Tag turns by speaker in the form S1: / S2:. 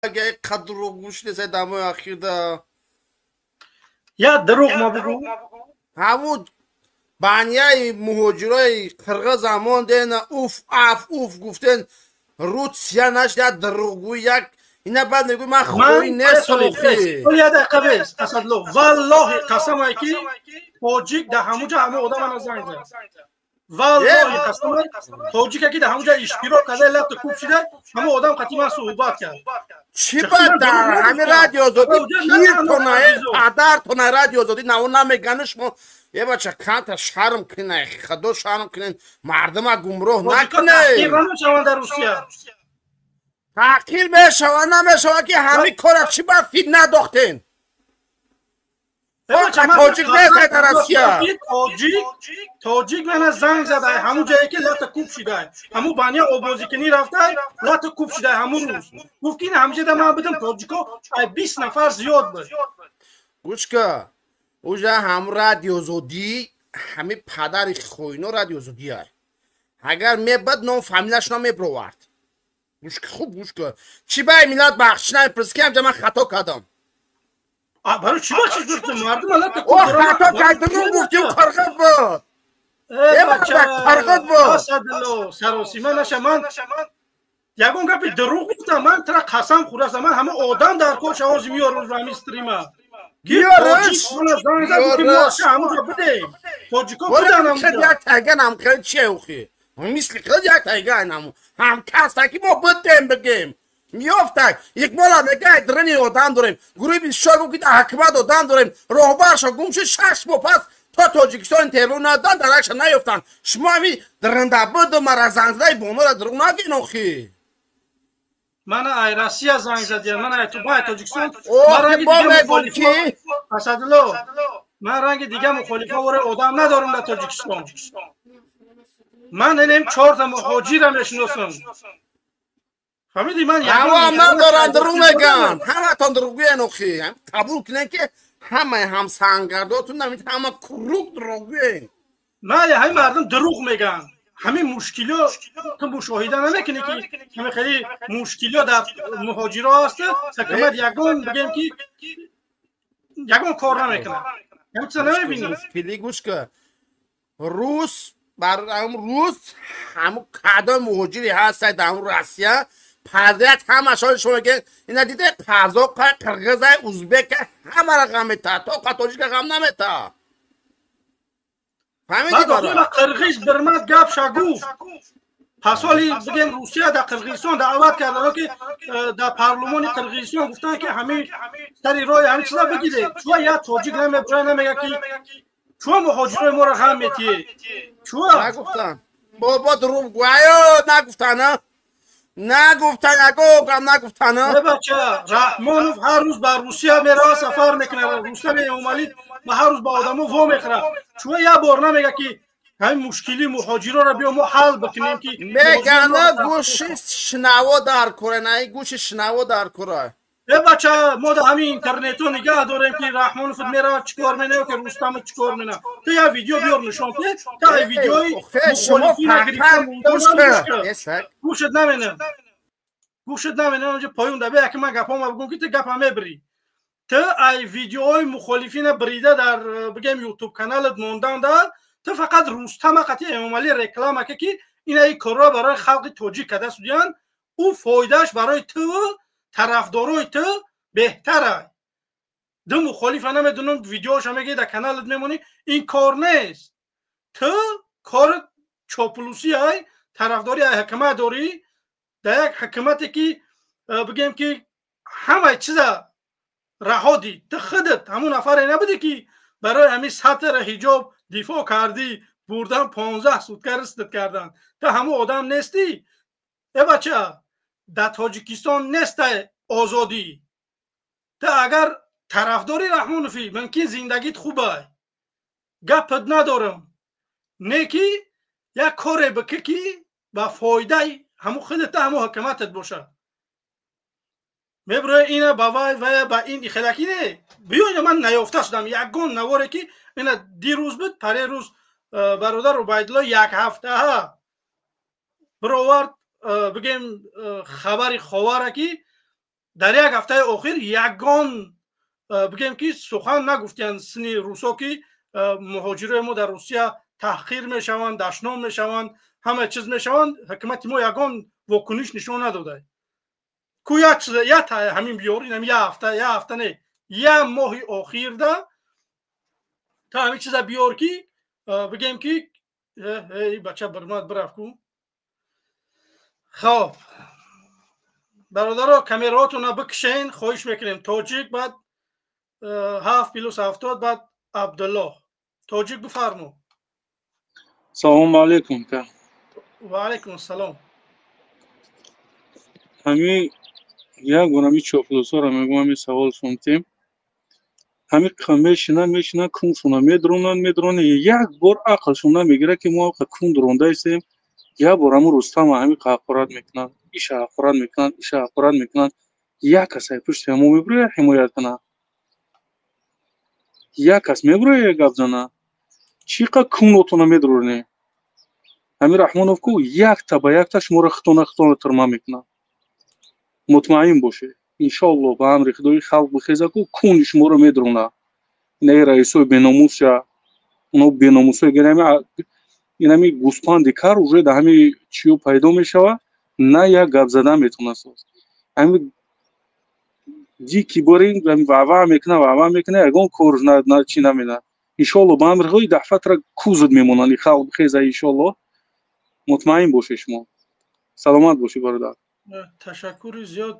S1: Қад дурӯғгӯш нест дамои ахирда.
S2: Я дурӯғ ма бугӯ.
S1: Ҳамун баняи муҳоҷирои қирғиз монден, уф аф уф гуфтен, рут сия нашд, як дурӯғгӯй, як ина баъд мегӯй, ман хоин нестам.
S2: Я дақиқа бес, Асадло, валлоҳи қасамай, ки тоҷик дар ҳамуҷа ҳама одамана занг зад. Валлоҳи қасамай, тоҷика, ки дар ҳамуҷа иштирок карда, лату куб шида, ҳама одам қати ман суҳбат кард.
S1: Чӣ ба дар ҳами Радио Озодӣ пиртона, падартона Радио Озодӣ наво намегани шумо. Е бача, камта шарм кунед, худо, шарм кунед, мардума гумроҳ накунед. Таҳқир мешавад, намешавад, ки ҳами кора чӣ ба фитна дохтен? Тоҷик нест дар Россия.
S2: Тоҷик мана занг задай, ҳамун ҷое ки лата куб шидай, ҳамун баня обозикунӣ рафтай, лата куб шидай. Ҳамун рӯз гуфт, ки ин ҳамҷода ман будам, тоҷико ай 20 нафар зиёд буд.
S1: Гӯшка, уҷа ҳам Радиозодӣ, ҳами падари хоино Радиозодӣ ай, агар мебад, ном фамилияшона мебировард. Гӯшка, хуб гӯшка, чӣ бай миллат бахшиш намепурсӣ, ки ҳамҷа ман хато кардам?
S2: Барои чӣ бахшиш гуфтам? Мардум аллата
S1: О, хато кардам, гуфтим, қирғиз буд, қирғиз буд.
S2: Асадулло, саросима наша. Ман ягон гапи дурӯғ гуфтам? Ман тра қасам хӯрастам, ман ҳама одам дар кор шавози миёрам ҳами стрима.
S1: Биёрш.
S2: Тоҷико.
S1: Як тайганам хел чие ухи, мисли хел як тайганам ҳам каста, ки мо будем, бигем, меёфтак. Иқбола мегӯяд, дрини одам дорем, гурӯҳи 24 гуфт, ки ҳакимат одам дорем, роҳбаршо гум шуд, 6 моҳ пас то Тоҷикистон интервю надан, даракша наёфтанд. Шумо ҳами дрындабуду мара зангзадаи бонора дурӯғ нагин охи.
S2: Мана ай Россия занг задия, мана ай тубай Тоҷикистон.
S1: Мо мегӯм, ки
S2: Асадулло, ман ранги дига мухолифа вора одам надорам дар Тоҷикистон. Ман инем чорта муҳоҷира мешиносам, фаҳмидӣ? Ман
S1: ҳамаам надоранд, дурӯғ мегӯянд, ҳаматон дурӯғгӯян охи. Қабул кунед, ки ҳамаи ҳамсангардотун ҳама круг дурӯғгӯен.
S2: Майли, ҳамин мардум дурӯғ мегӯянд. Ҳамин мушкилиё ту мушоҳида намекунӣ, ки ҳамин хеле мушкилиё дар муҳоҷиро ҳаст, ҳукумат ягон, бигем, ки ягон кор намекунад. Ҳамин чиза намебинӣ?
S1: Фили, гӯш ка, рус бар рус ҳамун кадом муҳоҷире ҳаста дар ҳамун Россия, подряд ҳамашон шумо мегӯяд, ина диде, қазоқа, қирғиза, узбека, ҳамаро ғам мета, тоқа тоҷика ғам намета.
S2: Фаҳмидӣ? Қирғиз бирмад гапша гуфт. Пасоли, бигем, Русия дар Қирғизистон даъват карданд, ки дар парлумони Қирғизистон гуфтанд, ки ҳамин сари роҳи ҳамин чиза бигиред. Чуа як тоҷик намебҷоя намега, ки чуа муҳоҷирои моро ғам метиҳед? Чуа
S1: нагуфтанд, бобо, дурӯғ гӯяё, нагуфтанд, нагуфтан, ягон гап нагуфтан.
S2: Бача, Раҳмонов ҳар рӯз ба Русия меравад, сафар мекунад, Рустам Эмомалӣ ба ҳар рӯз ба одамо во мехӯрад. Чуа як бор намега, ки ҳамин мушкили муҳоҷироро биё мо ҳал бикунем, ки
S1: Мегана, гӯши шунаво дар кора, на гӯши шунаво дар кора.
S2: Э бача, мо дар ҳамин интернетҳо нигаҳ дорем, ки Раҳмонов меравад, чӣ кор менав, ки Рустамов чӣ кор менав. Ту як видео биёр, нишон те, та видеои мухолифина гирифта. Гӯшат наменам, гӯшат наменам. Онҷо поён да бия, ки ман гапҳома бигӯм, ки ту гапа мебирӣ. Ту ай видеоҳои мухолифина бирида дар, бигем, Ютуб каналат мондан, да ту фақат Рустама қати Эмомалӣ реклама ки ина ин корро барои халқи тоҷик карда судиянд. Ӯ фоидааш барои ту, тарафдорои ту беҳтара. Ду мухолифа намедонам, видеоша мегӯи, дар каналат мемонӣ. Ин кор нест. Ту кори чоплусӣ ай, тарафдори ай ҳукумат дорӣ, дар як ҳукумате, ки, бигем, ки ҳамаи чиза раҳо дид. Ту худат ҳамун нафаре набудӣ, ки барои ҳамин сатра ҳиҷоб дифоъ кардӣ, бурдан 15 сутка ристат карданд? Ту ҳамун одам нестӣ. Э бача, дар Тоҷикистон нестай озодӣ. Ту агар тарафдори Раҳмонофӣ, мумкин зиндагит хубай, гапат надорам, не ки як коре бикӣ, ки ба фоидаи ҳамун худата, ҳамун ҳукуматат бошад. Мебироя ина ба вай, вая ба ин ихелакӣ не. Биё, ина ман наёфта шудам ягон наворе, ки ина дирӯз буд, парерӯз бародар Убайдулло як ҳафтаҳа бировард, бигем, хабари Ховара, ки Дар як ҳафтаи охир ягон, бигем ки, сухан нагуфтиянд сини русо, ки муҳоҷирои мо дар Русия таҳқир мешаванд, дашном мешаванд, ҳама чиз мешаванд. Ҳукумати мо ягон вокуниш нишон надода ку. Як чиз, як ҳамин биёр, инам як ҳафта, як ҳафта не, як моҳи охирда та ҳамин чиза биёр, ки бигем ки бача бирмад бирафт ку. Хоб, бародаро, камераотона бикшен, хоҳиш мекунем. Тоҷик, баъд 7+70, баъд Абдуллоҳ Тоҷик, бифармо.
S3: Салому алейкум. Ка.
S2: Ва алейкум ассалом.
S3: Ҳами як бор ҳами чоплусоро мегӯм, ҳами савол сумтем. Ҳами мешинан, мешинан, куншуна медронанд, медронанд, як бор ақлшон намегирад, ки мо кун дрондаистем. Як бор ҳамун Рустама ҳами ҳақорат мекунанд, иша ҳақорат мекунанд, иша ҳақорат мекунанд. Як кас ай пушти ҳамо мебурояд, ҳимоят кунад? Як кас мебурояд, гап зана? Чӣ қа кунотона медроне? Ҳами Раҳмонов ку якта ба якта шуморо хитона хитона тирма мекунад, мутмаин бошед. Иншоалло, ба амри Худои халқ бихеза ку, куни шуморо медрона. Инаи раисои беномусша, оно беномусои, инами гӯспанди кар уже да ҳами чиё пайдо мешава, на як гап задан метавона соз. Ҳами дики борин вава мекуна, вава мекуна, ягон кор чи намена. Иншоалло, ба амри Худои дафъатра кузуд мемонанд. Халқ бихеза, иншоалло, мутмаин бошед шумо. Саломат бошед, бародар.
S2: Ташаккури зиёд.